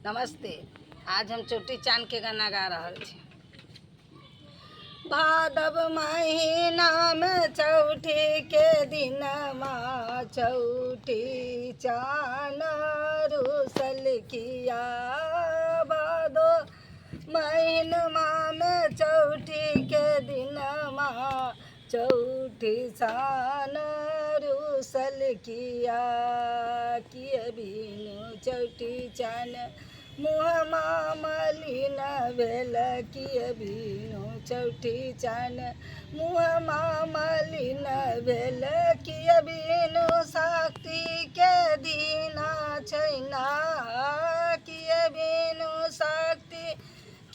नमस्ते। आज हम चौठी चाँद के गाना गा रहल छी। भादव महीनामे चौठी के दिनमा चौठी चान रुसल किया। भादो महीनमामे चौठी के दिनमा चौठी चान रुसल किया। किए बिनु चौठी चान मुँहमा मलिन भेल। किए बिनु चौठी चान मुँहमा मलिन भेल। किए बिनु शक्तिके दीना छैना। किए बिनु शक्ति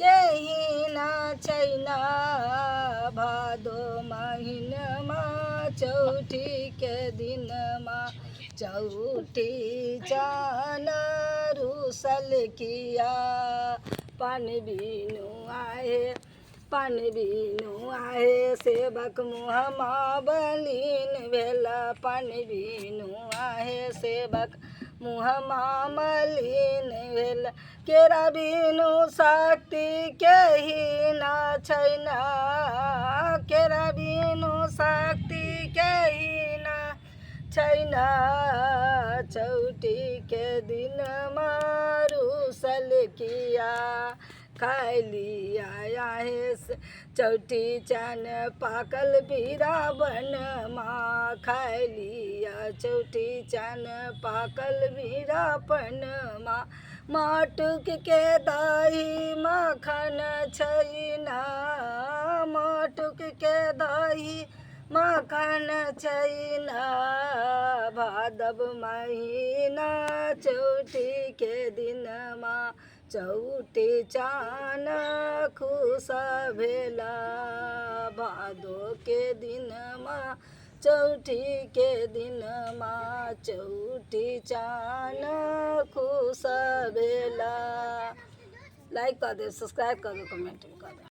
के हीना छैना। भादो महिनमा चौठी के दिनमा चौठी चान रुसल किया। पान बिनु आहे, पान बिनु आहे सेवक मुहमा बलीन भेल। पान बिनु आहे सेवक मुहमा मलिन भेल। केरा बिनु शक्ति के हीना छैना। केरा बिनु शक्ति के हीना छैना। चौठी के दिनमा रुसल किया। खाय लिया आहे चौठी चान पाकल बीरा बनमा। खाय लिया चौठी चान पाकल बीरा पनमा। माटुक के दही माखन छैना। माटुक के दही माखन छैना। भादव महीना चौठी के दिनमा चौठी चान खुश भेला। भादो के दिनमा चौठी के दिनमा चौठी चान खुश भेला। लाइक कऽ देब, सब्सक्राइब कऽ देब, कमेंट कऽ देब।